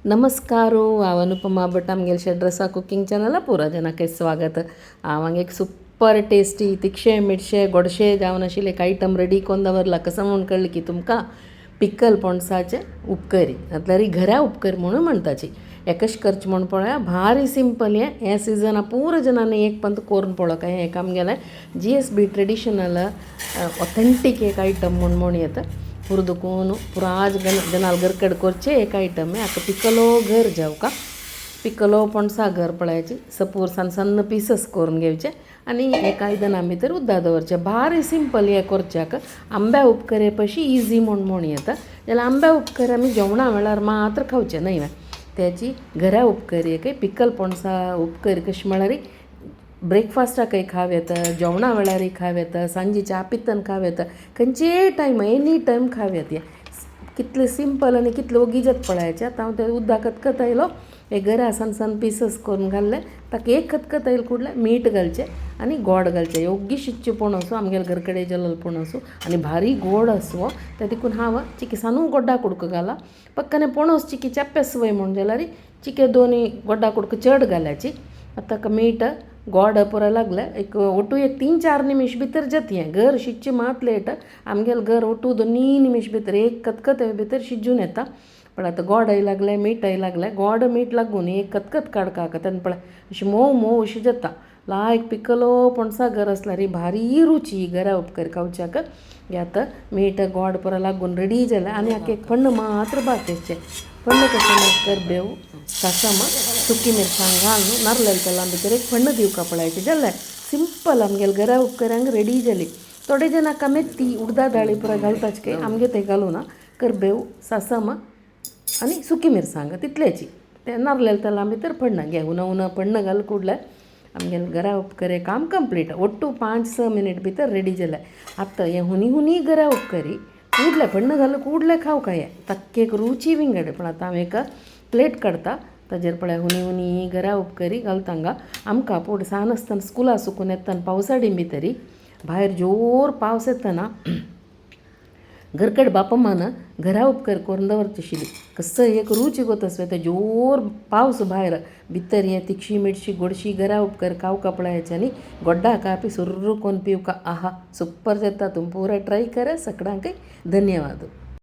नमस्कार, हांव अनुपमा भट आमगेले शेड्रसा कुकींग चॅनला पुरा जनाक स्वागत. हांव हांगा एक सुपर टेस्टी तिखशे मिरशे गोडशे जावन आशिल्ले एक आयटम रेडी करून दवरला. कसो म्हूण कळ्ळें की तुमकां पिकल पणसाचे उपकरी म्हटल्यार घरा उपकरी म्हणून म्हणटाची. हें कशें करचें म्हूण पळया, भारी सिंपल. हें हें सिजना पुरो जणांनी एक पंत करून पळोवंक. हें एक आमगेलें GSB traditional authentic एक आयटम म्हूण म्हूण येता. पुरो दुकून पुराज जनाल घरकड करचें एक आयटम. हाका पिकलो घर जावका पिकलो पणसा घर पळयाची सपूर सान सन्न पिसस करून घेवचे आनी एक आयदना भितर उदक दवरचें. भारी सिंपल हें करच्याक. आंब्या उपकरे पशी इजी म्हूण म्हूण येता. जाल्यार आंब्या उपकरे आमी जेवणा वेळार मात्र खावचें न्हय. त्याची घरा उपकरी एक पिकल पणसा उपकरी कशें म्हळ्यार ब्रेकफास्टाकय खावं येता, जेवणा वेळारय खावं येता, सांजे च्या पितन खावं येता, खंयचेय टायम एनी टायम खावं येता. कितलें सिंपल आनी कितलें ओगी जाता पळयाचें. आतां हांव तें उदक खतखत आयलो हे घरा सान सान पिसस करून घाल्ले ताका एक खतखत आयल कुडलें मीठ घालचें आनी गोड घालचें. योग्य शिजचें पणस आमगेले घर कडेन जाल्लो पणस आनी भारी गोड आसो तें देखून हांव चिके सानू गोड्डा कुडको घाला. पक्कने पणस चिकी चेप्पेस वय म्हूण जाल्यार चिके दोनी गोड्डा कुडको चड घाल्याची. आतां ताका मीठ गोड पुरो लागलें एक ओटू एक 3-4 निमिश भितर जाता. हें घर शिजचें मात लेट. आमगेलें घर ओटू 2 निमिश भितर एक खतखत भितर शिजून येता. पण आतां गोडय लागलें मीठय लागलें. गोड मीठ लागून एक खतखत काडपाक तेन्ना पळय अशें मोव मोव अशें जाता. लायक पिकलो पणसा घर आसल्यार भारी रुची घरा उपकर खावच्याक. आतां मीठ गोड पुरो लागून रेडी जालें आनी हाका एक पण्ण मात्र बाकी आसचें. पण्ण कशें करबेव सासम सुकी मिरसांग घालून नारलेल्या तेलां भितर एक पण्ण दिवका पळयाचें जालें. सिंपल आमगेले घरा उपकऱ्यांक रेडी जाली. थोडे जाणां मेथी उडदा दाळी पुरो घालताच काय, आमगे तें घालूं ना. करबेव सासम आनी सुकी मिरसांग तितल्याची तें नारलेल्या तेलां भितर पण्ण घे उना उना पण्ण घाल कुडलें आमगेले घरा उपकरे काम कंप्लीट. ಒಟ್ಟು 5-6 मिनिट भितर रेडी जालें. आतां हें हुनी हुनी घरा उपकरी ಕೂಡಲೇ पण्ण घालून ಕೂಡಲೇ खावंक हें तक्केक रुची विंगड. पण आतां हांव एक प्लेट काडटा ताजेर पळय हुनी हुनी घरा उपकरी घालता हांगा. आमकां पूण सान आसतना स्कुला सुकून येतना पावसाडी भितरी भायर जोर पावस येतना घरकड बापमान घरा उपकर करून दवरची आशिल्ली. कसो एक रुची गोत आसता. जोर पावस भायर भितर हें तिखशी मिरशी गोडशी घरा उपकर खावका पळयाचे आनी गोड्डा कापी सुर्रू कोन्न पिवका. आहा सुपर जाता. तुमी पुरा ट्राय करा. सगळ्यांकय धन्यवाद.